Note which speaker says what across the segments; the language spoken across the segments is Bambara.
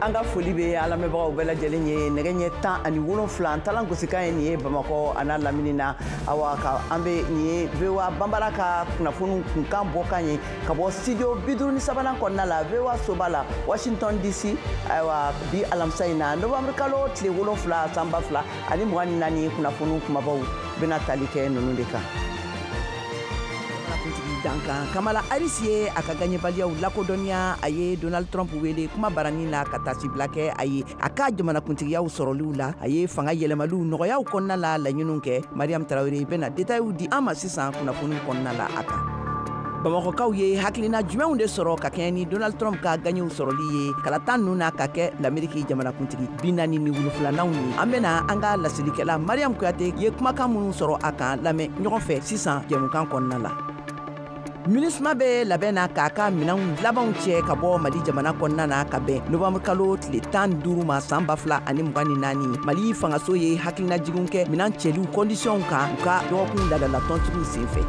Speaker 1: An ka foli bɛ an lamɛnbagaw bɛɛ lajɛlen ye. Nɛgɛ ɲɛ 17, an talan gosikan ye nin ye Bamakɔ a n'a lamini na. Awa, ka an bɛ nin ye VOA Banbara ka kunnafoniw kunkan bɔkan ye ka bɔ studio 53nan kɔnɔna la, VOA soba la, Washington DC. Ayiwa, bi alamisa in na, novembre kalo tile 7, san 2024, kunnafoniw kumabaw bɛna tali kɛ ninnu de kan. Kuntigi dankan Kamala Harris ye a ka gagnebaliyaw lakodɔnniya. A ye Donald Trump wele kuma baranin na ka tasibila kɛ a ye a ka jamanakuntigiyaw sɔrɔliw la. A ye fanga yɛlɛmaliw nɔgɔyaw kɔnɔna la laɲiniw kɛ. Mariam Tarawele bɛna détails di an ma sisan kunnafoniw kɔnɔna la a kan. Bamakɔkaw ye hakilina jumɛnw de sɔrɔ ka kɛɲɛ ni Donald Trump ka gagnenw sɔrɔli ye kalata ninnu na ka kɛ Lameriki jamanakuntigi 47nanw ye? An bɛna an ka laselikɛla Mariam Kuyate ye kumakan minnu sɔrɔ a kan lamɛn ɲɔgɔn fɛ sisan jɛmukan kɔnɔna la. MINUSMA bɛ labɛn na k'a ka minɛnw labanw cɛ ka bɔ Mali jamana kɔnɔna na ka bɛn novembre kalo tile 15 ma, san 2024. Mali fangaso ye hakilinajiginw kɛ minɛn cɛliw conditions kan u ka dɔgɔkun laadalatɔntigiw senfɛ.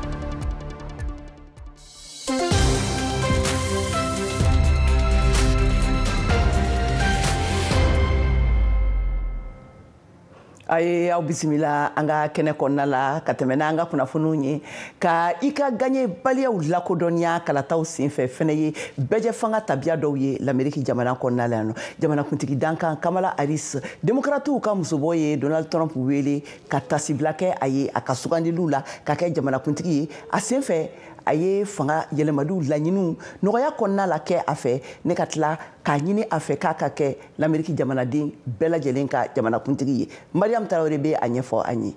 Speaker 1: A ye aw bisimila an ka kɛnɛ kɔnɔna la ka tɛmɛ n'an ka kunnafoniw ye. Ka i ka gagnebaliyaw lakodɔnniya kalataw senfɛ fɛnɛ ye bɛɛjɛ fanga tabiya dɔw ye Lameriki jamana kɔnɔna la yan nɔ. Jamanakuntigi dankan Kamala Harris, demokratiw ka musobɔ, ye Donald Trump wele ka tasibila kɛ a ye a ka sugandiliw la ka kɛ jamanakuntigi ye. A senfɛ, a ye fanga yɛlɛmaliw laɲiniw nɔgɔya kɔnɔna la kɛ a fɛ ne ka tila k'a ɲini a fɛ k'a ka kɛ Lameriki jamanaden bɛɛ lajɛlen ka jamanakuntigi ye. Mariam Tarawele bɛ a ɲɛfɔ an ye.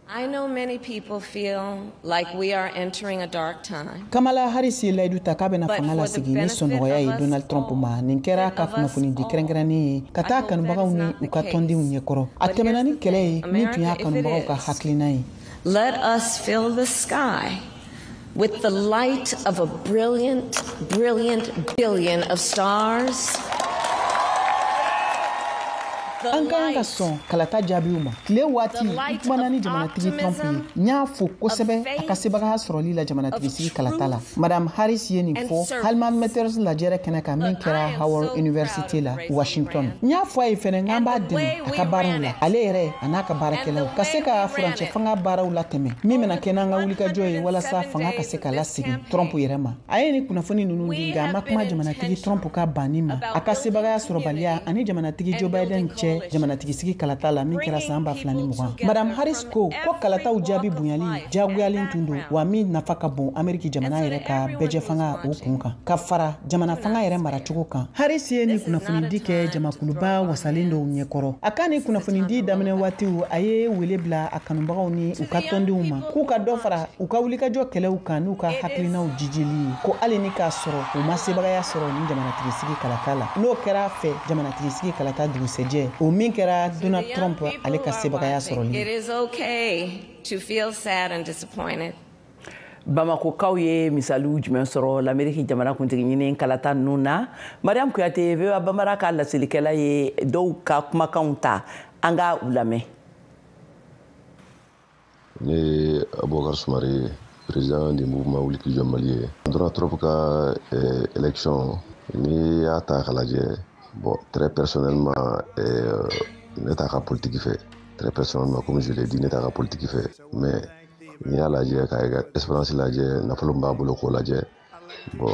Speaker 2: I know many people feel like we are entering a dark time.
Speaker 3: Kamala Harris ye layidu ta k'a bɛna fanga lasegin ni sɔnɔgɔya ye Donald Trump ma. Nin kɛra ka kunnafoni di kɛrɛnkɛrɛnnen ye ka taa kanubagaw ni u ka tɔndenw ɲɛkɔrɔ. A tɛmɛna ni kɛlɛ ye min tun y'a kanubagaw ka hakilina ye.
Speaker 2: Let us fill the sky with the light of a brilliant, brilliant billion of stars.
Speaker 3: An ka kan ka sɔn kalata jaabiw ma. Tile waati n kumana ni jamanatigi Trump ye, n y'a fo kosɛbɛ a ka sebagaya sɔrɔli la jamanatigisigi kalata la. Madame Harris ye nin fɔ Alma Mater lajɛrɛ kɛnɛ kan min kɛra Howard University la, Washington. N y'a fɔ a ye fɛnɛ k'an b'a dɛmɛ a ka baaraw la, ale yɛrɛ a n'a ka baarakɛlaw, ka se ka furancɛ fanga baaraw latɛmɛ min bɛna kɛ n'an ka wulikajɔ ye walasa fanga ka se ka lasegin Trump yɛrɛ ma. A ye nin kunnafoni ninnu di, nka a ma kuma jamanatigi Trump ka banni ma a ka sebagaya sɔrɔbaliya ani jamanatigi Joe Biden cɛ jamanatigisigi kalata la min kɛra san 2020. Madame Harris ko ko kalataw jaabi bonyali jagoyalen tun don, wa min nafa ka bon Ameriki jamana yɛrɛ ka bɛɛjɛ fanga o kun kan ka fara jamana fanga yɛrɛ maracogo kan. Harris ye nin kunnafonidi kɛ jamakuluba wasalen dɔw ɲɛkɔrɔ. A ka nin kunnafonidi daminɛ waatiw, a ye wele bila a kanubagaw ni u ka tɔndenw ma k'u ka dɔ fara u ka wulikajɔ kɛlɛw kan n'u ka hakilinaw jijili ye, ko hali ni k'a sɔrɔ u ma sebagaya sɔrɔ nin jamanatigisigi kalata la, n'o kɛra a fɛ jamanatigisigi kalata dugusɛjɛ, o min kɛra Donald Trump ale ka sebagaya sɔrɔli.
Speaker 2: It is okay to feel sad and disappointed.
Speaker 1: Bamakokaw ye misaliw jumɛn sɔrɔ Lameriki jamana kuntigi ɲini kalata ninnu na? Mariam Kuyate, VOA Bambara ka laselikɛla, ye dɔw ka kumakanw ta. An ka u lamɛn.
Speaker 4: Ne ye Abubakar Sumare ye, président du mouvement Wuli k'i jɔ Mali ye. Donald Trump ka élection, n'i y'a ta k'a lajɛ, bon, très personnellement, ne t'a ka politique fɛ. Très personnellement, comme je l'ai dit, ne t'a ka politique fɛ, mais n'i y'a lajɛ ka expérience lajɛ, nafolo min b'a bolo k'o lajɛ, bon,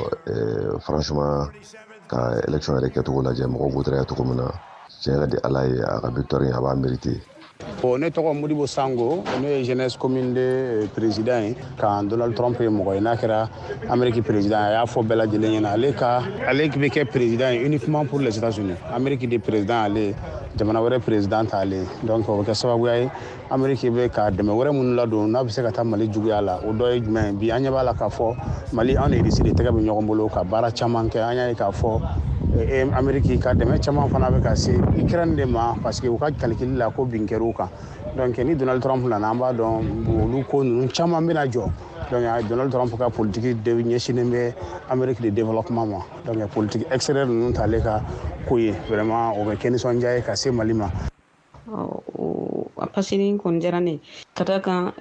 Speaker 4: franchement, ka élection yɛrɛ kɛcogo lajɛ, mɔgɔw votera cogo min na, tiɲɛ ka di Ala ye, a ka victoire in, a b'a mérité.
Speaker 5: Bon, ne tɔgɔ Modibo Sango, ne ye jeunesse commune de président ye. Kan Donald Trump ye mɔgɔ ye, n'a kɛra Amérique président, a y'a fɔ bɛɛ lajɛlen ɲɛna, ale ka ale bɛ kɛ président ye uniquement pour les États-Unis. Amérique de président ale, jamana wɛrɛ président t'ale. Donc o bɛ kɛ sababuya ye Amérique bɛ ka dɛmɛ wɛrɛ minnu ladon, n'a bɛ se ka taa Mali juguya la, o dɔ ye jumɛn ye? Bi an ɲɛ b'a la k'a fɔ Mali, anw ni Russie de tɛgɛ bɛ ɲɔgɔn bolo ka baara caman kɛ. An y'a ye k'a fɔ Amérique ka dɛmɛ caman fana bɛ ka se Ukraine de ma, parce que u ka calcul la ko bin kɛr'u kan. Donc ni Donald Trump nana, an b'a dɔn olu ko ninnu caman bɛna jɔ. Donc Donald Trump ka politique de ɲɛsinnen bɛ Amérique de développement ma. Donc politique extérieure ninnu t'ale ka ko ye. Vraiment, o bɛ kɛ nisɔndiya ye ka se Mali ma.
Speaker 6: A pasini kɔni diyara ne ye ka da kan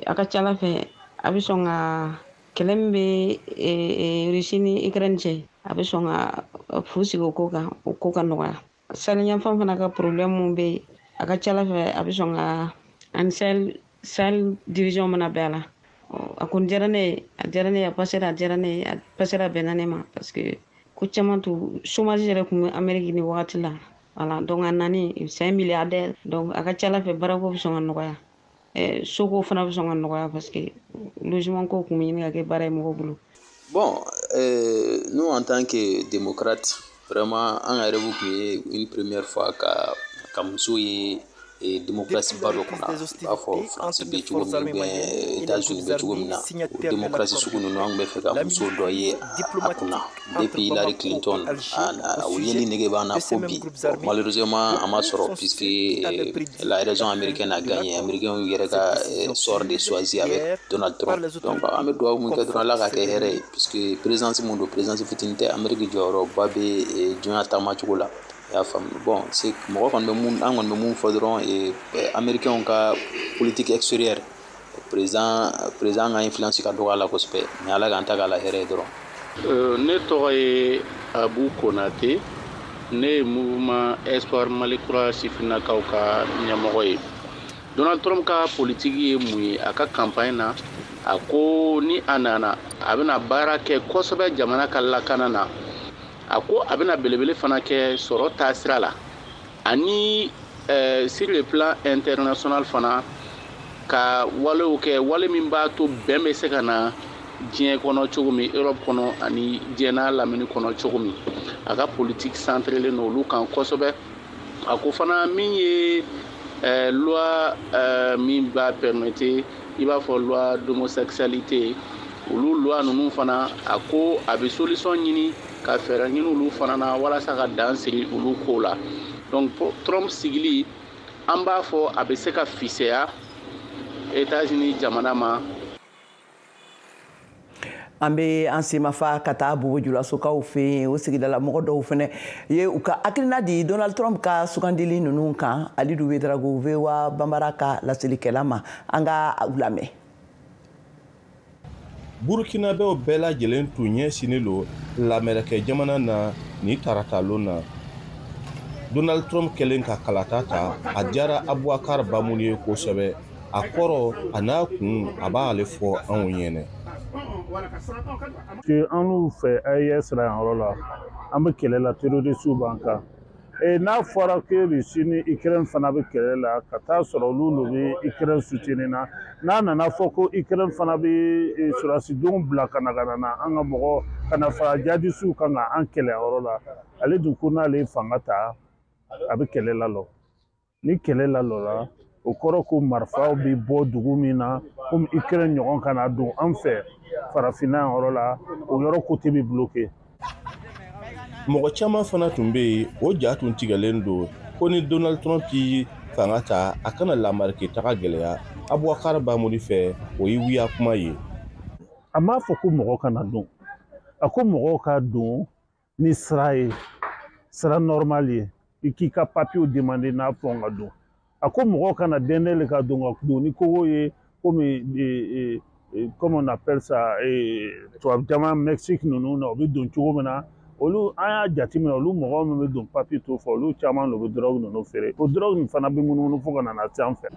Speaker 6: a ka ca Ala fɛ, a bɛ sɔn ka kɛlɛ min bɛ Russie ni Ukraine cɛ, a bɛ sɔn ka fu sigi o ko kan, o ko ka nɔgɔya. Sahel yanfan fana ka problème mun bɛ yen, a ka ca ala fɛ a bɛ sɔn ka ani Sahel division mana bɛn a la. A kɔni diyara ne ye, a diyara ne ye, a pasera, a diyara ne ye, a pasera, a bɛnna ne ma, parce que ko caman tun chômage yɛrɛ tun bɛ Amérique ni wagati la. Voilà, donc a nani, c'est un milliardaire, donc a ka ca ala fɛ baarako bɛ sɔn ka nɔgɔya, soko fana bɛ sɔn ka nɔgɔya, parce que logement ko tun bɛ ɲini ka kɛ baara ye mɔgɔw bolo.
Speaker 7: Bon, nous en tant que démocrates, vraiment an yɛrɛ tun ye une première fois ka muso ye démocratie ba dɔ kunna, i b'a fɔ France bɛ cogo min ou bien États-Unis bɛ cogo min na, o démocratie sugu ninnu, an tun bɛ fɛ ka muso dɔ ye a kunna depuis Hillary Clinton. O yeli nege b'an na fo bi. Malheureusement a ma sɔrɔ, puisque la raison américaine a gagné, américain yɛrɛ ka sort de choisi avec Donald Trump. Donc an bɛ dugawu mun kɛ dɔrɔn, Ala ka kɛ hɛrɛ ye, puisque présidence mun don, présidence fitinin tɛ, Amérique jɔyɔrɔba bɛ diɲɛ taama cogo la, i y'a faamu. Bon, c'est mɔgɔ kɔni bɛ mun, an kɔni bɛ mun fɔ dɔrɔn, américains ka politique extérieure, président ka influence ka dɔgɔ a la kosɛbɛ, mais Ala k'an ta k'a la hɛrɛ ye dɔrɔn.
Speaker 8: Ne tɔgɔ ye Abu Konate, ne ye mouvement Espoir Mali Kura sifinnakaw ka ɲɛmɔgɔ ye. Donald Trump ka politiki ye mun ye? A ka campagne na, a ko ni a nana, a bɛna baara kɛ kosɛbɛ jamana ka lakana na. A ko a bɛna belebele fana kɛ sɔrɔ taasira la, ani sur le plan international fana, ka walew kɛ, wale min b'a to bɛn bɛ se ka na diɲɛ kɔnɔ cogo min, Europe kɔnɔ ani diɲɛ n'a lamini kɔnɔ cogo min. A ka politique centrélen don olu kan kosɛbɛ. A ko fana min ye loi min b'a permettre, i b'a fɔ loi d'homosexualité, olu loi ninnu fana, a ko a bɛ solution ɲini ka fɛɛrɛ ɲini olu fana na walasa ka dan sigi olu ko la. Donc Trump sigili, an b'a fɔ a bɛ se ka fisaya États-Unis jamana ma.
Speaker 1: An bɛ an semafa ka taa Bobo Julasokaw fɛ yen. O sigidala mɔgɔ dɔw fɛnɛ ye u ka hakilina di Donald Trump ka sugandili ninnu kan. Alidu Wedrago, VOA Banbara ka laselikɛla ma, an ka u lamɛn.
Speaker 9: Burkinabɛw bɛɛ lajɛlen tun ɲɛsinnen don lamɛrɛkɛ jamana na ni taratalon na. Donald Trump kɛlen ka kalata ta, a diyara Abubakar Bamuni ye kosɛbɛ. A kɔrɔ a n'a kun, a b'ale fɔ anw ɲɛnɛ.
Speaker 10: An n'u fɛ AES la yan yɔrɔ la, an bɛ kɛlɛ la, terroriste b'an kan. N'a fɔra ko Russie ni Ukraine fana bɛ kɛlɛ la, ka taa sɔrɔ olu de bɛ Ukraine soutenir na, n'a nana fɔ ko Ukraine fana bɛ sɔrɔdasidenw bila ka na ka na an ka mɔgɔ ka na fara jihadisiw kan ka an kɛlɛ yɔrɔ la, ale dun ko n'ale ye fanga ta, a bɛ kɛlɛ lalɔ. Ni kɛlɛ lalɔra, o kɔrɔ ko marifaw bɛ bɔ dugu min na, komi Ukraine ɲɔgɔn, ka na don an fɛ farafinna yɔrɔ la, o yɔrɔ côté bɛ bloqué.
Speaker 9: Mɔgɔ caman fana tun bɛ yen, o ja tun tigɛlen don ko ni Donald Trump ye fanga ta, a kana lamarike taga gɛlɛya. Abubakar Bamuni fɛ, o ye wuya kuma ye.
Speaker 10: A m'a fɔ ko mɔgɔ kana don, a ko mɔgɔw ka don ni sira ye, sira normal ye, i k'i ka papiyew demander n'a fɔ ka don. A ko mɔgɔw kana dɛndɛli ka don, ka don ni kogo ye, komi comme on appelle ça, tubabu jamana Mexique ninnu na, u bɛ don cogo min na. Olu, an y'a jateminɛ, olu mɔgɔ min bɛ don papiye t'o fɔ, olu caman de bɛ drogue ninnu feere. O drogue nin fana bɛ munumunu fo ka na se an fɛ.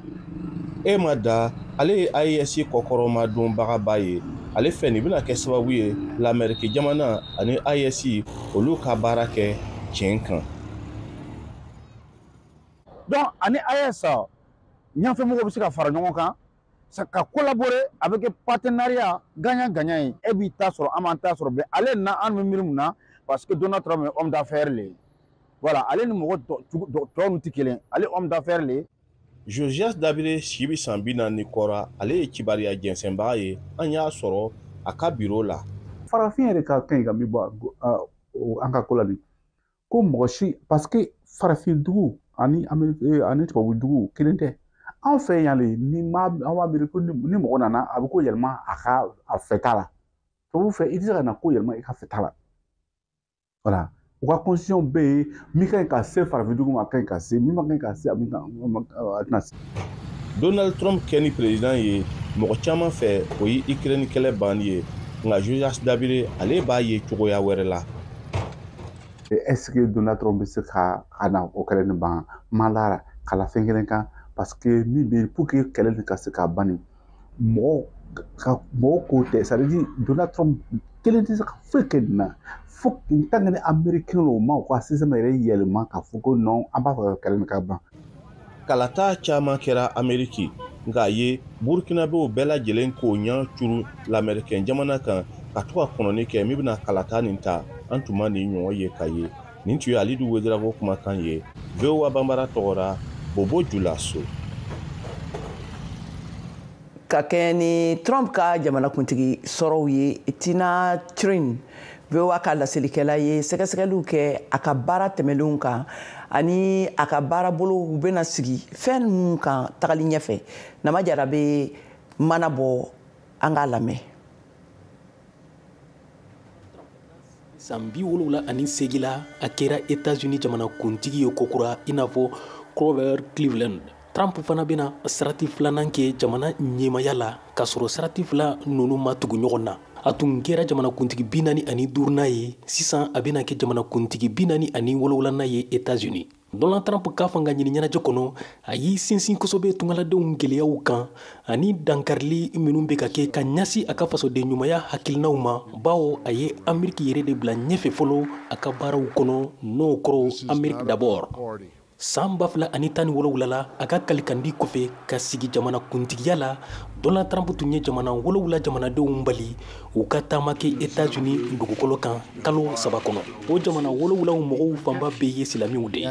Speaker 9: E ma da, ale ye AES kɔkɔrɔma donbagaba ye. Ale fɛ, nin bɛna kɛ sababu ye lamɛriki jamana ani AES olu ka baara kɛ tiɲɛ kan.
Speaker 11: Donc ani AES ɲɛfɛmɔgɔw bɛ se ka fara ɲɔgɔn kan ka collaborer, a bɛ kɛ partenariat gagnant-gagnant ye. E b'i ta sɔrɔ, an b'an ta sɔrɔ bɛn. Ale na, an bɛ miiri mun na? Parce que Donald Trump ye homme d'affaires le ye. Voilà, ale ni mɔgɔ tɔ ninnu tɛ kelen, ale homme d'affaires le ye.
Speaker 9: Josias Dabire si bɛ san 40 ni kɔra, ale ye kibaruya jɛnsɛnbaga ye. An y'a sɔrɔ a ka biro la.
Speaker 12: Farafin yɛrɛ ka kan ka min bɔ an ka ko la nin ko mɔgɔ si, parce que farafin dugu ani ani tubabu dugu kelen tɛ. Anw fɛ yan le, ni ma an b'a miiri ko ni mɔgɔ nana, a bɛ ko yɛlɛma a ka a fɛta la. Tubabu fɛ, i tɛ se ka na ko yɛlɛma i ka fɛta la. Voilà, u ka constitution bɛ yen, min ka ɲi ka se farafin dugu ma, a ka ɲi ka se, min ma ka ɲi ka se, a tɛna se.
Speaker 9: Donald Trump kɛ ni président ye, mɔgɔ caman fɛ, o ye Ukraine kɛlɛ banni ye. Nka Josias Dabire, ale b'a ye cogoya wɛrɛ la.
Speaker 12: Est ce que Donald Trump bɛ se ka na o kɛlɛ nin ban? Ma lara kala fɛn kelen kan, parce que min bɛ yen, pour que kɛlɛ nin ka se ka ban, mɔgɔw ka mɔgɔw ko tɛ, c'est à dire Donald Trump kelen tɛ se ka foyi kɛ nin na, fo tant que ni américain o ma u ka système yɛrɛ yɛlɛma k'a fɔ ko non, an b'a fɛ ka kɛlɛ nin ka ban.
Speaker 9: Kalata caman kɛra Ameriki, nka a ye Burukinabew bɛɛ lajɛlen k'o ɲɛ curu lamɛrikɛn jamana kan ka to ka kɔnɔni kɛ min bɛna kalata nin ta. An tun ma nin ɲɔgɔn ye ka ye. Nin tun ye Alidu Wedirago kumakan ye VOA Banbara tɔgɔra Bobo Julaso.
Speaker 1: Ka kɛɲɛ ni Trump ka jamanakuntigi sɔrɔw ye, Tina Trin, VOA ka laselikɛla ye sɛgɛsɛgɛliw kɛ a ka baara tɛmɛnlenw kan ani a ka baarabolow bɛna sigi fɛn minnu kan tagali ɲɛfɛ. Nama Jara bɛ mana bɔ, an k'a lamɛn.
Speaker 13: San 78 la, a kɛra Etats-Unis jamana kuntigi ye kokura, i n'a fɔ Grover Cleveland. Trump fana bɛna sarati filanan kɛ jamana ɲɛmaya la, k'a sɔrɔ sarati fila ninnu ma tugu ɲɔgɔn na. A tun kɛra jamanakuntigi 45nan ye, sisan a bɛna kɛ jamanakuntigi 47nan ye Etats-Unis. Donald Trump ka fanga ɲini ɲɛnajɛ kɔnɔ, a y'i sinsin kosɛbɛ tungaladenw gɛlɛyaw kan ani dankarili minnu bɛ ka kɛ ka ɲɛsin a ka fasoden ɲumanya hakilinaw ma, bawo a ye Ameriki yɛrɛ de bila ɲɛfɛ fɔlɔ a ka baaraw kɔnɔ, n'o kɔrɔ Ameriki d'abord. San 2017 la, a ka kalikandi kɔfɛ ka sigi jamana kuntigiya la, Donald Trump tun ye jamana 7 jamanadenw bali u ka taama kɛ Etats-Unis dugukolo kan kalo 3 kɔnɔ. O jamana 7 mɔgɔw fanba bɛɛ ye silamɛw de ye.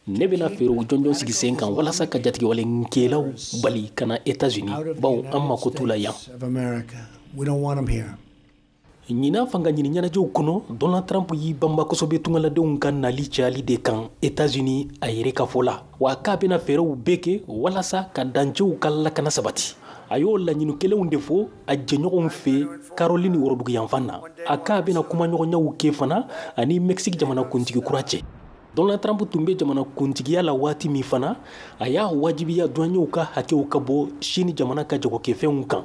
Speaker 13: Ne bɛna fɛɛrɛw jɔnjɔn sigi sen kan walasa ka jatigɛwalenkɛlaw bali ka na Etats-Unis, bawo an mako t'u la yan. Ɲinan fanga ɲini ɲɛnajɛw kɔnɔ, Donald Trump y'i banba kosɛbɛ tungaladenw ka nali cayali de kan Etats-Unis, a yɛrɛ ka fɔ la, wa k'a bɛna fɛɛrɛw bɛɛ kɛ walasa ka dancɛw ka lakana sabati. A y'o laɲini kelenw de fɔ a jɛɲɔgɔnw fɛ Caroline woroduguyanfan na. A k'a bɛna kumaɲɔgɔnyaw kɛ fana ani Mexique jamanakuntigi kura cɛ. Donald Trump tun bɛ jamanakuntigiya la waati min fana, a y'a wajibiya douaniers ka hakɛw ka bɔ Chine jamana ka jagokɛfɛnw kan.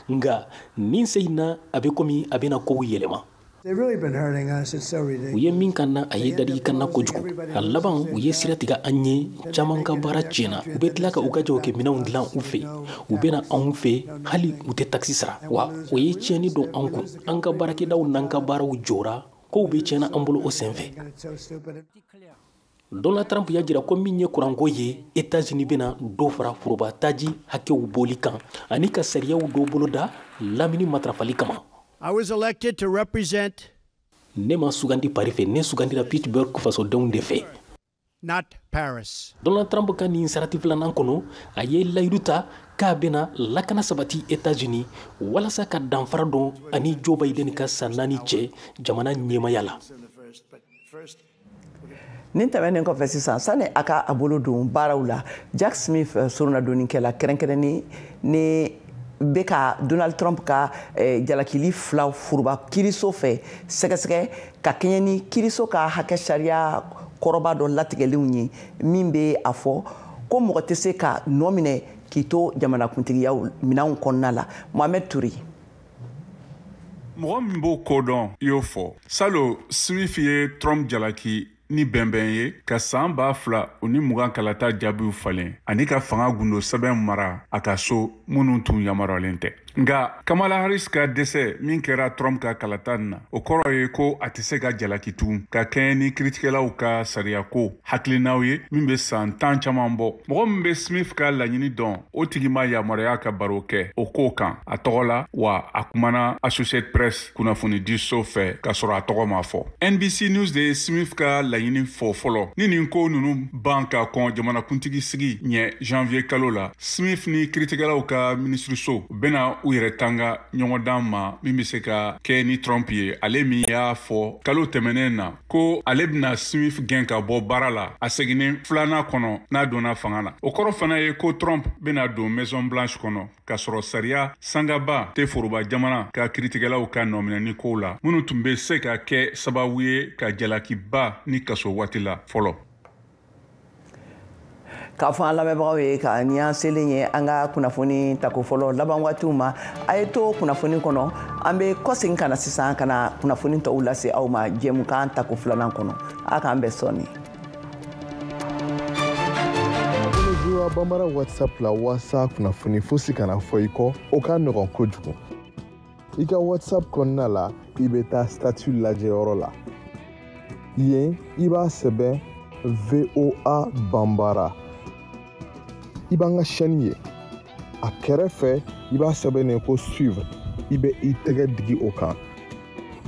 Speaker 13: Nka nin sen in na, a bɛ komi a bɛna kow yɛlɛma. U ye min kan na, a ye dadigi kan na kojugu. A laban, u ye sira tigɛ an ye, caman ka baara tiɲɛna. U bɛ tila ka u ka jagokɛminɛnw dilan u fɛ, u bɛna anw fɛ, hali u tɛ takisi sara. Wa o ye tiɲɛni don an kun. An ka baarakɛdaw n'an ka baaraw jɔra, kow bɛ tiɲɛna an bolo o senfɛ. Donald Trump y'a jira ko min ye kuranko ye, Etats-Unis bɛna dɔ fara foroba taji hakɛw bɔli kan ani ka sariyaw dɔ boloda lamini matarafali kama.
Speaker 14: I was elected to represent.
Speaker 13: Ne ma sugandi Paris fɛ, ne sugandira Pittsburgh fasodenw de fɛ.
Speaker 14: Not Paris.
Speaker 13: Donald Trump ka nin sarati filanan kɔnɔ, a ye layidu ta k'a bɛna lakana sabati Etats-Unis walasa ka danfara dɔn ani Joe Biden ka san 4 cɛ jamana ɲɛmaya la.
Speaker 1: Nin tɛmɛnen kɔfɛ sisan, sani a ka a bolo don baaraw la, Jack Smith, soronadonnikɛla kɛrɛnkɛrɛnnen ni bɛ ka Donald Trump ka jalakili fila foroba kiiriso fɛ sɛgɛsɛgɛ ka kɛɲɛ ni kiiriso ka hakɛ sariya kɔrɔba dɔ latigɛlenw ye, min bɛ a fɔ ko mɔgɔ tɛ se ka nɔ minɛ k'i to jamanakuntigiya minɛnw kɔnɔna la. Mohamed Touré.
Speaker 15: Mɔgɔ min b'o ko dɔn, i y'o fɔ. Salon, Smith ye Trump jalaki ni bɛnbɛn ye ka san 2020 kalata jaabiw falen ani ka fanga gundo sɛbɛn mara a ka so minnu tun yamaruyalen tɛ. Nka Kamala Harris ka dɛsɛ min kɛra Trump ka kalata nin na, o kɔrɔ ye ko a tɛ se ka jalaki tugun ka kɛɲɛ ni kiritigɛlaw ka sariyako hakilinaw ye min bɛ san 10 caman bɔ. Mɔgɔ min bɛ Smith ka laɲini dɔn, o tigi ma yamaruya ka baro kɛ o ko kan a tɔgɔ la, wa a kumana Associated Press kunnafonidiso fɛ k'a sɔrɔ a tɔgɔ ma fɔ. NBC News de ye Smith ka laɲini fɔ fɔlɔ. Ni nin ko ninnu ban ka kɔn jamanakuntigi sigi ɲɛ janvier kalo la, Smith ni kiritigɛlaw ka minisiriso bɛna u yɛrɛ tanga ɲɔgɔndan ma min bɛ se ka kɛ ni Trump ye, ale min y'a fɔ kalo tɛmɛnen na ko ale bɛna Smith gɛn ka bɔ baara la a seginnen filanan kɔnɔ n'a donna fanga la. O kɔrɔ fana ye ko Trump bɛna don Maison Blanche kɔnɔ k'a sɔrɔ sariya sangaba tɛ foroba jamana ka kiritigɛlaw ka nɔminɛni kow la minnu tun bɛ se ka kɛ sababu ye ka jalakiba ni kaso waati la fɔlɔ.
Speaker 1: K'a fɔ an lamɛnbagaw ye ka ni an selen ye an ka kunnafoni tako fɔlɔ laban waatiw ma, a ye to kunnafoni kɔnɔ. An bɛ kɔsegin ka na sisan ka na kunnafoni tɔw lase aw ma jɛmukan tako filanan kɔnɔ. A k'an bɛn sɔɔni.
Speaker 16: VOA Bambara WhatsApp la waasa kunnafoni fosi kana fɔ i kɔ, o ka nɔgɔn kojugu. I ka WhatsApp kɔnɔna la, i bɛ taa statut lajɛyɔrɔ la. Yen, i b'a sɛbɛn VOA Bambara. I b'an ka chaîne ye. A kɛrɛfɛ, i b'a sɛbɛn ko suivre. I bɛ i tɛgɛ digi o kan.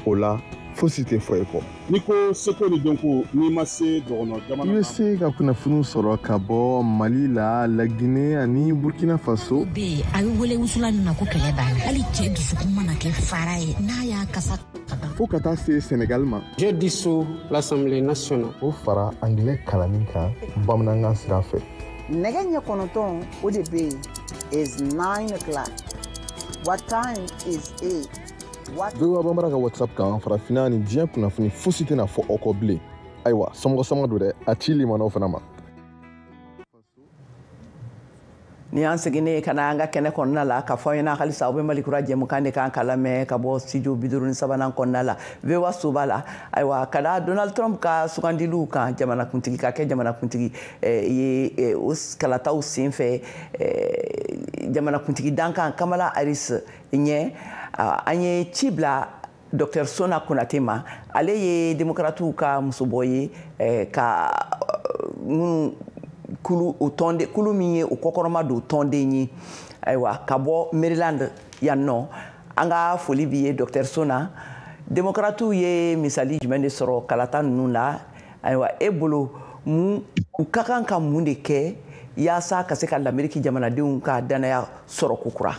Speaker 16: O la, fosi tɛ fɔ i kɔ.
Speaker 9: N'i ko seko ni dɔnko, n'i ma se dɔgɔnɔ jamana
Speaker 16: I bɛ se ka kunnafoniw sɔrɔ ka bɔ Mali la, Laginɛ ani Burkina Faso.
Speaker 17: Bɛ yen a bɛ wele wusula min ma ko kɛlɛ b'a la, hali cɛ dusukun mana kɛ fara ye n'a y'a kasa.
Speaker 16: Fo ka taa se Senegal ma.
Speaker 18: Je dissous l'Assemblée nationale.
Speaker 16: O fara angilɛ kalanni kan bamanankan sira fɛ.
Speaker 19: Nɛgɛ ɲɛ 9, o de bɛ yen, is 9 o'clock. What time is it? What
Speaker 16: VOA Bambara ka WhatsApp kan, farafinna ni diɲɛ kunnafoni fosi tɛna fɔ aw kɔ bilen. Ayiwa, somɔgɔ sama don dɛ, a ci limanaw fana ma.
Speaker 1: Ni an seginnen ka na an ka kɛnɛ kɔnɔna la, ka fɔ ɲɛna halisa aw bɛ Malikura jɛmukan de kan ka lamɛn ka bɔ studio 53nan kɔnɔna la, VOA soba la. Ayiwa, ka da Donald Trump ka sugandiliw kan jamanakuntigi ka kɛ jamanakuntigi ye, o kalataw sen fɛ, jamanakuntigi dankan Kamala Harris ɲɛ, an ye ci bila Dr Sona Konate ma. Ale ye démocratiw ka musobɔ ye, ka minnu kulu o tɔnden, kulu min ye o kɔkɔrɔma don tɔnden ye. Ayiwa, ka bɔ Maryland yan nɔ, an ka foli b'i ye, Dr Sona. Démocratiw ye misali jumɛn de sɔrɔ kalata ninnu la? Ayiwa, e bolo, mun u ka kan ka mun de kɛ yaasa ka se ka Lameriki jamanadenw ka danaya sɔrɔ kokura?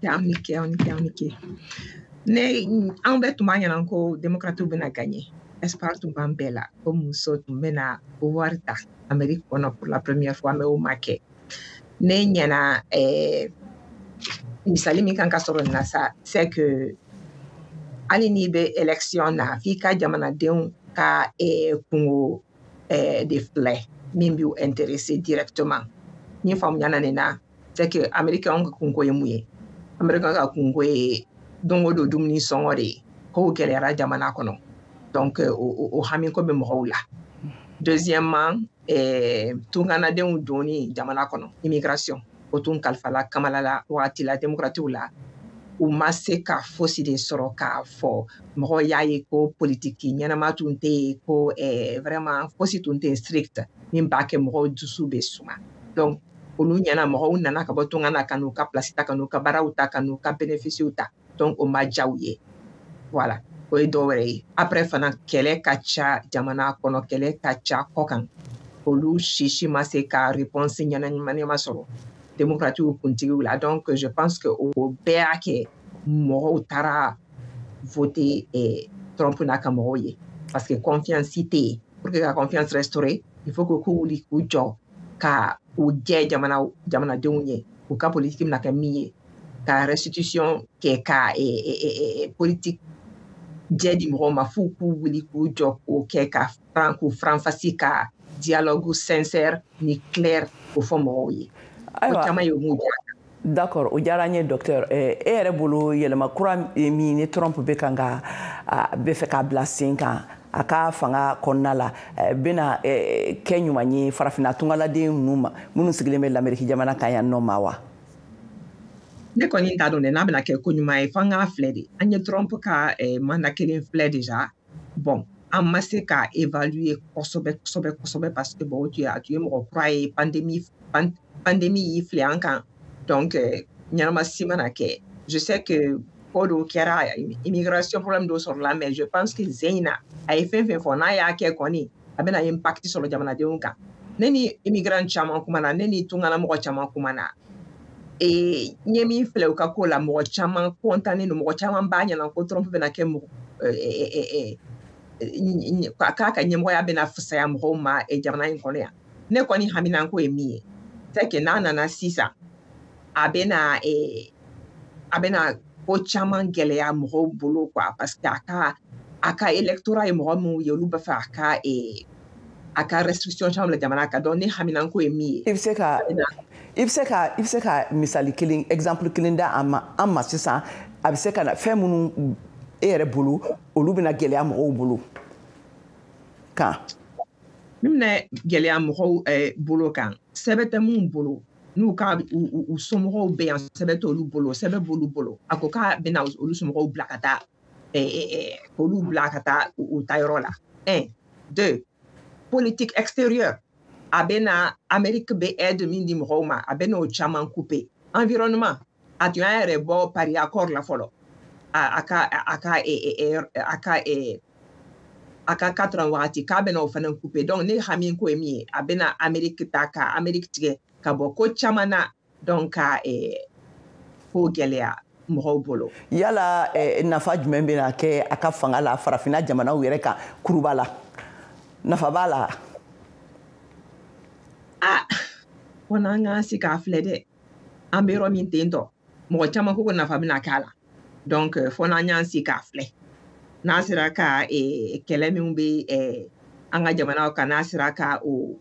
Speaker 20: Aw ni ke, aw ni ke, aw ni ke. Ne, anw bɛɛ tun b'a ɲɛna ko démocrates bɛna gagner. Espoir tun b'an bɛɛ la ko muso tun bɛna pouvoir ta Amérique kɔnɔ pour la première fois, mais o ma kɛ. Ne ɲɛna, misali min kan ka sɔrɔ nin na sa, c'est que hali n'i bɛ élection na, f'i ka jamanadenw ka kungo de filɛ min b'u intéressé directement. Ni faamuya na nin na, c'est que américain ka kungo ye mun ye? Américain ka kungo ye don o don dumuni sɔngɔ de ye, kow gɛlɛyara jamana kɔnɔ. Donc o hamiko bɛ mɔgɔw la. Deuxièmement, tunganadenw donni jamana kɔnɔ, immigration, o tun kalifala Kamala la wagati la démocratiw la. U ma se ka fosi de sɔrɔ k'a fɔ. Mɔgɔw y'a ye ko politiki ɲɛnama tun tɛ yen, ko vraiment fosi tun tɛ yen strict min b'a kɛ mɔgɔw dusu bɛ suma. Donc olu ɲɛna, mɔgɔw nana ka bɔ tunga na ka n'u ka place ta, ka n'u ka baaraw ta, ka n'u ka bénéfice ta. Donc o ma diya u ye. Voilà, o ye dɔ wɛrɛ ye. Après fana, kɛlɛ ka ca jamana kɔnɔ, kɛlɛ ka ca kɔ kan. Olu si si ma se ka réponse ɲɛnama sɔrɔ démocratiw kuntigiw la. Donc je pense que o bɛɛ y'a kɛ mɔgɔw taara voter Trump n'a ka mɔgɔw ye, parce que confiance tɛ yen. Pour que ka confiance restaurer, il faut que k'u wuli k'u jɔ ka u jɛ jamana jamanadenw ye, u ka politique bɛna kɛ min ye, ka restitution kɛ, ka politique jɛ di mɔgɔw ma. F'u k'u wuli k'u jɔ k'o kɛ, ka k'u faranfasi, ka dialogue sincère ni clair k'o fɔ mɔgɔw ye. Ko caman ye mun diya.
Speaker 1: D'accord, o diyara n ye, docteur. E yɛrɛ bolo, yɛlɛma kura min ni Trump bɛ kan ka bɛ fɛ k'a bila sen kan a ka fanga kɔnɔna la, bɛna kɛ ɲuman ye farafinna tungaladen ninnu ma minnu sigilen bɛ Lameriki jamana kan yan nɔ ma wa?
Speaker 20: Ne kɔni t'a dɔn dɛ n'a bɛna kɛ ko ɲuman ye. F'an k'a filɛ de. An ye Trump ka mandat kelen filɛ déjà. Bon, an ma se ka évaluer kosɛbɛ kosɛbɛ kosɛbɛ, parce que bon, o tun ye, a tun ye mɔgɔ kura ye, pandémie y'i filɛ an kan. Donc ɲɛnama si mana kɛ. Je sais que ko dɔw kɛra, immigration problème dɔw sɔrɔla, mais je pense que zen in na, a ye fɛn fɛn fɔ, n'a y'a kɛ kɔni, a bɛna impact sɔrɔ jamanadenw kan. Ne ni immigrant caman kumana, ne ni tunganamɔgɔ caman kumana. N ye min filɛ u ka ko la, mɔgɔ caman kɔntannen don. Mɔgɔ caman b'a ɲɛna ko Trump bɛna kɛ mɔgɔ k'a ka ɲɛmɔgɔya bɛna fisaya mɔgɔw ma jamana in kɔnɔ yan. Ne kɔni haminanko ye min ye, c'est que n'a nana sisan, a bɛna ko caman gɛlɛya mɔgɔw bolo quoi, parce que a ka électorat ye mɔgɔ minnu ye, olu b'a fɛ a ka A ka restriction caman bila jamana kan. Donc ne haminanko ye min ye,
Speaker 1: I bɛ se ka misali kelen, exemple kelen da an ma sisan, a bɛ se ka na fɛn minnu e yɛrɛ bolo, olu bɛna gɛlɛya mɔgɔw bolo kan?
Speaker 20: Min bɛna gɛlɛya mɔgɔw bolo kan, sɛbɛn tɛ minnu bolo, n'u ka u somɔgɔw bɛ yan, sɛbɛn t'olu bolo, sɛbɛn b'olu bolo, a ko k'a bɛna olu somɔgɔw bila ka taa, k'olu bila ka taa u ta yɔrɔ la. Un, deux, politique extérieure, a bɛna Amérique bɛ aide min di mɔgɔw ma, a bɛna o caman couper. Environnement, a tun y'a yɛrɛ bɔ Paris accord la fɔlɔ, a ka 4 ans wagati, k'a bɛna o fana couper. Donc ne hami ko ye min ye, a bɛna Amérique ta ka Amérique tigɛ ka bɔ ko caman na, donc ka ko gɛlɛya mɔgɔw bolo.
Speaker 1: Yala nafa jumɛn bɛna kɛ a ka fanga la farafinna jamanaw yɛrɛ kan kuruba la? Nafa b'a la?
Speaker 20: Ah, ko n'an k'an sigi k'a filɛ dɛ, an bɛ yɔrɔ min ten tɔ, mɔgɔ caman ko nafa bɛna k'a la. Donc fo n'an y'an sigi k'a filɛ, n'a sera ka kɛlɛ min bɛ an ka jamanaw kan, n'a sera ka o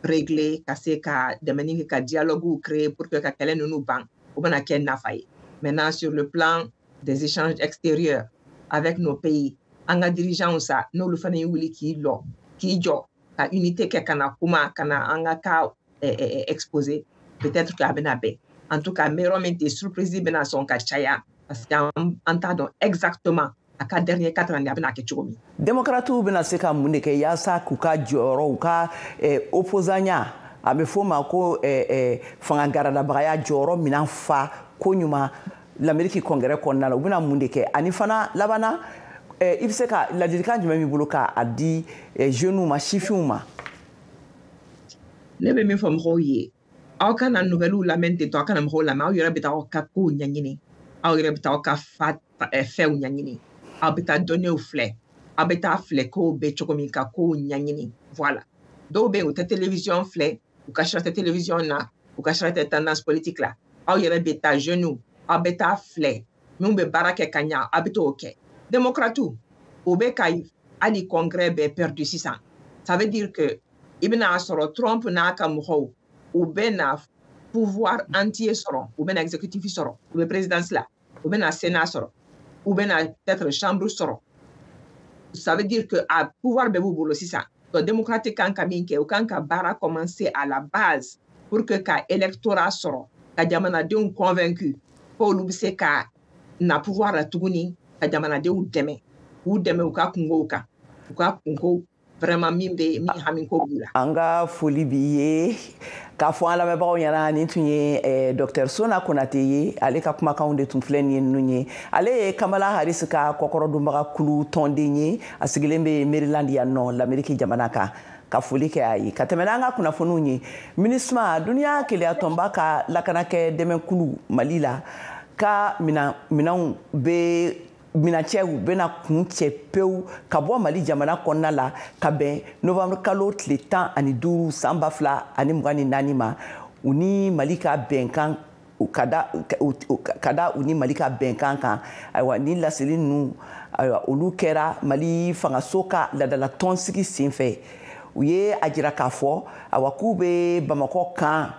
Speaker 20: régler, ka se ka dɛmɛni kɛ, ka dialogue créer pour que ka kɛlɛ ninnu ban, o bɛna kɛ nafa ye. Maintenant, sur le plan des échanges extérieurs avec nos pays, an ka dirigeants sa, n'olu fana ye wuli k'i lɔ k'i jɔ ka unité kɛ, ka na kuma, ka na an ka cas exposer, peut-être que a bɛna bɛn. En tout cas, n bɛ yɔrɔ min ten, surprise bɛna sɔn ka caya, parce que an t'a dɔn exactement a ka dernier 4 ans a bɛna kɛ cogo min.
Speaker 1: Démocrates bɛna se ka mun de kɛ yaasa k'u ka jɔyɔrɔ, u ka opposant, a bɛ f'o ma ko fanga garadabagaya jɔyɔrɔ minɛn fa ko ɲuman l'Amérique congrès kɔnɔna la, u bɛna mun de kɛ? Ani fana labanna, i bɛ se ka ladilikan jumɛn b'i bolo k'a di jeunes ma, sifinw ma?
Speaker 20: Ne bɛ min fɔ mɔgɔw ye, aw kana nouvelles lamɛn ten tɔ, aw kana mɔgɔw lamɛn, aw yɛrɛ bɛ taa aw ka kow ɲɛɲini, aw yɛrɛ bɛ taa aw ka fa fɛnw ɲɛɲini, aw bɛ taa données filɛ, aw bɛ taa filɛ kow bɛ cogo min, ka kow ɲɛɲini. Voilà, dɔw bɛ yen, u tɛ télévision filɛ, u ka sira tɛ télévision na, u ka sira tɛ tendance politique la. Aw yɛrɛ bɛ taa, jeunes, aw bɛ taa filɛ minnu bɛ baara kɛ ka ɲa, aw bɛ t'o kɛ. Démocrates, u bɛ ka hali congrès bɛɛ perdu sisan. Ça veut dire que i bɛna sɔrɔ Trump n'a ka mɔgɔw, u bɛ na pouvoir entier sɔrɔ, u bɛ na exécutif sɔrɔ, u bɛ présidence la, u bɛ na sénat sɔrɔ, u bɛ na peut-être chambre sɔrɔ. Ça veut dire que a pouvoir bɛɛ b'u bolo sisan. Donc démocrate kan ka min kɛ, u kan ka baara commencer à la base pour que ka électorat sɔrɔ, ka jamanadenw convaincu k'olu bɛ se ka na pouvoir la tuguni, ka jamanadenw dɛmɛ, k'u dɛmɛ u ka kungow kan, u ka kungo vraiment min bɛ min hamiko b'u la.
Speaker 1: An ka foli b'i ye k'a fɔ an lamɛnbagaw ɲɛna, nin tun ye docteur Sona Konate ye. Ale ka kumakanw de tun filɛ nin ye. Ninnu ye, ale ye Kamala Harris ka kɔkɔrɔdonbaga kulu tɔnden ye, a sigilen bɛ Maryland yan nɔ, Lamɛriki jamana kan. Ka foli kɛ a ye. Ka tɛmɛ n'an ka kunnafoniw ye, MINUSMA, duniya keleya tɔnba ka lakanakɛ dɛmɛkulu Mali la, ka minɛnw bɛ minancɛw bɛna kun cɛ pewu ka bɔ Mali jamana kɔnɔna la ka bɛn novembre kalo tile 15 san 2024 ma. U ni Mali ka bɛnkan ka da u ni Mali ka bɛnkan kan. Ayiwa, ni laseli ninnu, ayiwa, olu kɛra Mali fangaso ka ladala tɔnsigi senfɛ. U ye a jira k'a fɔ, ayiwa, k'u bɛ Bamakɔ kan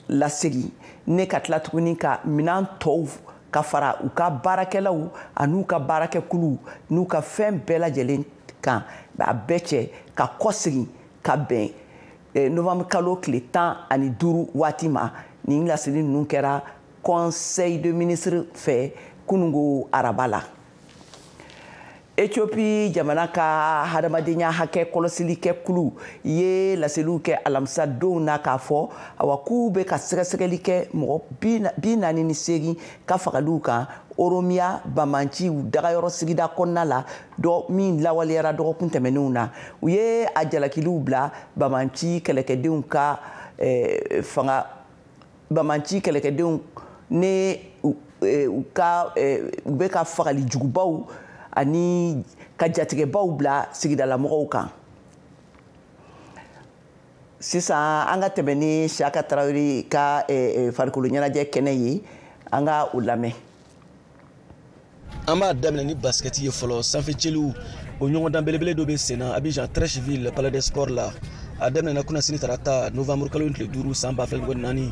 Speaker 1: lasegin ne ka tila tuguni ka minan tɔw ka fara u ka baarakɛlaw an'u ka baarakɛkuluw n'u ka fɛn bɛɛ lajɛlen kan, a bɛɛ cɛ ka kɔsegin ka bɛn novembre kalo tile 15 waati ma. Nin laseli ninnu kɛra conseil de ministre fɛ kunungo araba la. Ethiopie jamana ka hadamadenya hakɛ kɔlɔsili kɛ kulu ye laseliw kɛ alamisa donw na k'a fɔ, awa, k'u bɛ ka sɛgɛsɛgɛli kɛ mɔgɔ 48 ka fagaliw kan Oromiya bamanciw dagayɔrɔ sigida kɔnɔna la, dɔ min lawaleyara dɔgɔkun tɛmɛnenw na. U ye a jalakiliw bila bamanci kɛlɛkɛdenw ka fanga, bamanci kɛlɛkɛdenw ne u ka u bɛ ka fagali jugubaw ani ka jatigɛbaw bila sigidalamɔgɔw kan. Sisan, an ka tɛmɛ ni Siyaka Tarawele ka farikolo ɲɛnajɛ kɛnɛ ye, an ka o lamɛn.
Speaker 21: An b'a daminɛ ni basikɛti ye fɔlɔ. Sanfɛcɛliw o ɲɔgɔndan belebele dɔ bɛ sen na Abidjan, Treichville, Palais des Sports la. A daminɛna kunasini tarata novembre kalo tile 5 san 2024.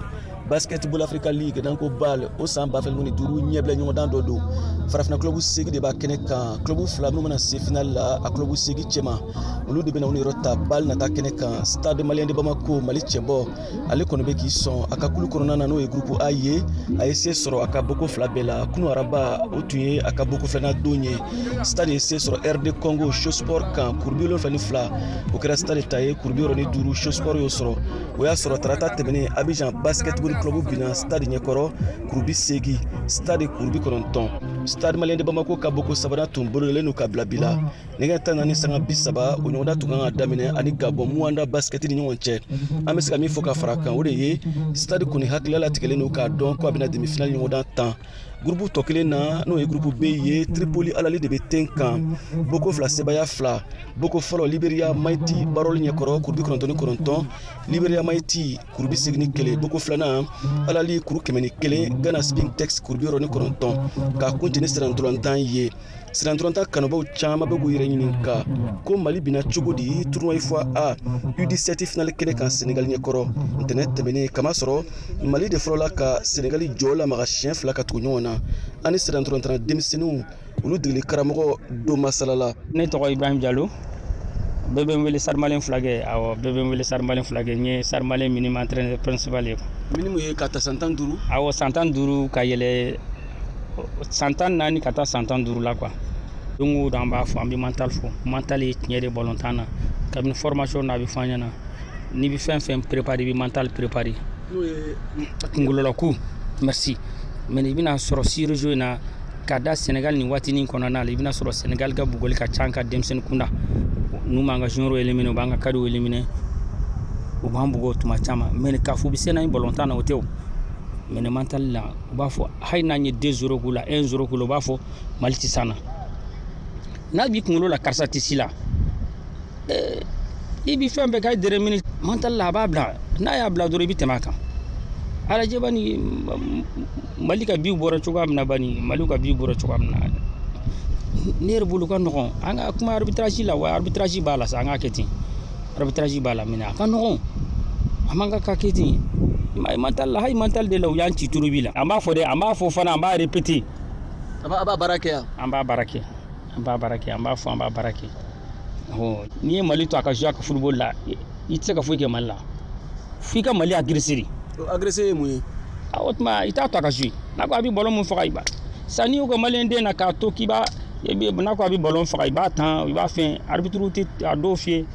Speaker 21: Basketball Africa League n'an ko BAL, o san 2025 ɲɛbila ɲɔgɔndan dɔ don. Farafinna club 8 de b'a kɛnɛ kan. Club 2 minnu mana se final la a club 8 cɛma, olu de bɛna u niyɔrɔ ta BAL nata kɛnɛ kan. Stade Malien de Bamako, Mali cɛbɔ, ale kɔni bɛ k'i sɔn a ka kulu kɔnɔna na, n'o ye groupe A ye. A ye se sɔrɔ a ka boko 2 bɛɛ la. Kunu araba, o tun ye a ka boko 2nan don ye. Stade ye se sɔrɔ RD Congo Sport kan kuru 72. O kɛra Stade ta ye, kuru 65 Sport y'o sɔrɔ. O y'a sɔrɔ tarata tɛmɛnen, Abidjan Basketball Club binna Stade ɲɛkɔrɔ kuru 80, Stade kuru 90. Stade Malien de Bamako ka boko 3nan tun bololelen don ka bila bi la. Nɛgɛ 14:30, o ɲɔgɔndan tun kan ka daminɛ ani Gabon Muanda Basket ni ɲɔgɔn cɛ. An bɛ se ka min fɔ ka fara kan, o de ye Stade kɔni hakilila latigɛlen don k'a dɔn ko a bɛna demi-finale ɲɔgɔndan tan. Groupe tɔ kelen na, n'o ye groupe B ye, Tripoli Alali de bɛ ten kan. Boko 2 sebaya 2. Boko fɔlɔ, Liberia Mighty Barol ɲɛkɔrɔ kuru 99, Liberia Mighty kuru 81. Boko 2nan, Alali kuru 101, Ghana Spintex kuru 69. K'a kuncɛ ni sirantolantan ye. Sirantolantan kanubaw caman bɛ k'u yɛrɛ ɲininka ko Mali bina cogo di tournoi UFOA A U17 finale kɛnɛ kan Senegal ɲɛkɔrɔ ntɛnɛn tɛmɛnen, kamasɔrɔ Mali de fɔlɔla ka Senegal jɔ lamaga siɲɛ 2 ka tugu ɲɔgɔn na. Ani sirantolantan denmisɛnninw olu degeli karamɔgɔ don masala la.
Speaker 22: Ne tɔgɔ Ibrahim Jalo, bɛɛ bɛ n wele Sarimalen Fulakɛ. Awɔ, bɛɛ bɛ n wele Sarimalen Fulakɛ. N ye Sarimalen minime entraîneur principal ye.
Speaker 21: Minime ye ka ta san 15?
Speaker 22: Awɔ, san 15 ka yɛlɛ san 14 ka taa san 15 la quoi. Don o don an b'a fɔ, an bɛ mental fɔ. Mental ye tiɲɛ de balontan na. Kabini formation na a bɛ fɔ an ɲɛna, n'i bɛ fɛn fɛn préparer, i bɛ mental préparer.
Speaker 21: N'o ye
Speaker 22: kunkololako. Merci. Mais i bɛna sɔrɔ sur in na ka da Sénégal nin waatinin kɔnɔna la, i bɛna sɔrɔ Sénégal ka bugɔli ka ca an ka denmisɛnnin kunda. N'u m'an ka junior éliminer, u b'an ka cadre éliminer, u b'an bugɔ tuma caman. Mais k'a fɔ u bɛ se n'an ye balontan na, o tɛ o. Mais mental la, u b'a fɔ hali n'an ye 2-0 k'u la, 1-0 k'u la, u b'a fɔ Mali tɛ s'an na. N'a b'i kunkolo la karisa tɛ si la, i bɛ fɛn bɛɛ k'a déterminer mental la, a b'a bila. N'a y'a bila dɔrɔn, i bɛ tɛmɛ a kan. Alajɛ bani Mali ka biw bɔra cogoya min na, bani Mali ka biw bɔra cogoya min na, ne yɛrɛ bolo ka nɔgɔn. An ka kuma arbitrage la, wa arbitrage b'a la sa, an k'a kɛ ten. Arbitrage b'a la, mais a ka nɔgɔn, a man ka kɛ ten. Mental la, hali mental de la, u y'an ci turu bi la. An b'a fɔ dɛ, an b'a fɔ fana, an b'a répéter.
Speaker 21: A b'a baara kɛ yan.
Speaker 22: An b'a baara kɛ, an b'a baara kɛ, an b'a fɔ, an b'a baara kɛ. N'i ye Mali to a ka jouer a ka football la, i tɛ se ka foyi kɛ Mali la. F'i ka Mali agresser de.
Speaker 21: Agresser ye mun ye?
Speaker 22: O tuma i t'a to a ka jouer. N'a ko a bɛ ballon mun faga, i b'a sisan n'i y'o kɛ malien den na k'a to k'i b'a, n'a ko a bɛ ballon faga, i b'a tan, i b'a fɛn. Arbitre tɛ a dɔw fiyɛ.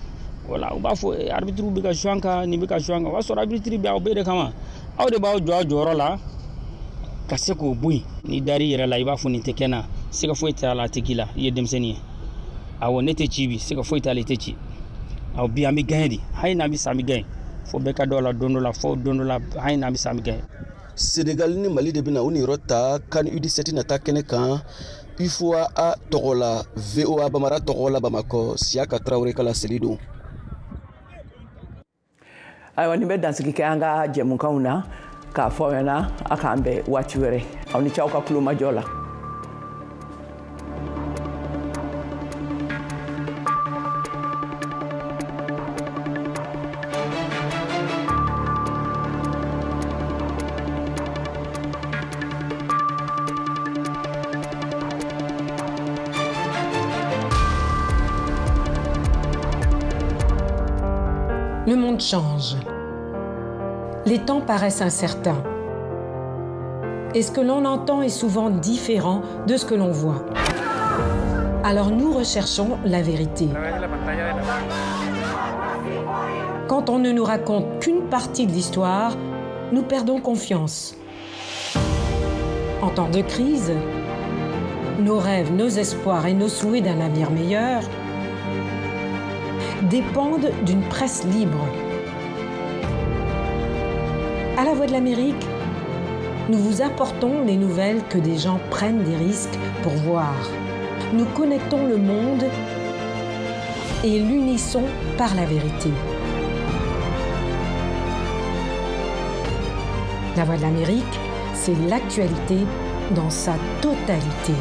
Speaker 22: Voilà, u b'a fɔ arbitre bɛ ka jouer an kan, nin bɛ ka jouer an kan. O b'a sɔrɔ arbitre bɛ aw bɛɛ de kama. Aw de b'aw jɔ aw jɔyɔrɔ la ka se k'o bɔ yen. N'i dar'i yɛrɛ la, i b'a fɔ nin tɛ kɛ n na, siga foyi t'a la, a tɛ k'i la, i ye denmisɛnnin ye. Awɔ, ne tɛ ci bi, siga foyi t'a la, i tɛ ci. Awɔ, bi an bɛ gagner de, hali n'an bɛ sa, an bɛ gagner. Fo bɛɛ ka dɔn a la don dɔ la, fo don dɔ la, hali n'an bɛ sa, an bɛ gagner.
Speaker 21: Sénégal ni Mali de bɛna u niyɔrɔ ta CAN U17 nata kɛnɛ kan UFOA A tɔgɔ la. VOA Bamara tɔgɔ la, Bamakɔ, Siyaka Tarawele ka laseli don.
Speaker 1: Ayiwa, nin bɛ dansigi kɛ an ka jɛmukanw na k'a fɔ aw ɲɛna a k'an bɛn waati wɛrɛ. Aw ni ce aw ka kulomajɔ la.
Speaker 23: Le monde change. Les temps paraissent incertains. Et ce que l'on entend est souvent différent de ce que l'on voit. Alors nous recherchons la vérité. Quand on ne nous raconte qu'une partie de l'histoire, nous perdons confiance. En temps de crise, nos rêves, nos espoirs et nos souhaits d'un avenir meilleur dépendent d'une presse libre. À La Voix de l'Amérique, nous vous apportons les nouvelles que des gens prennent des risques pour voir. Nous connectons le monde et l'unissons par la vérité. La Voix de l'Amérique, c'est l'actualité dans sa totalité.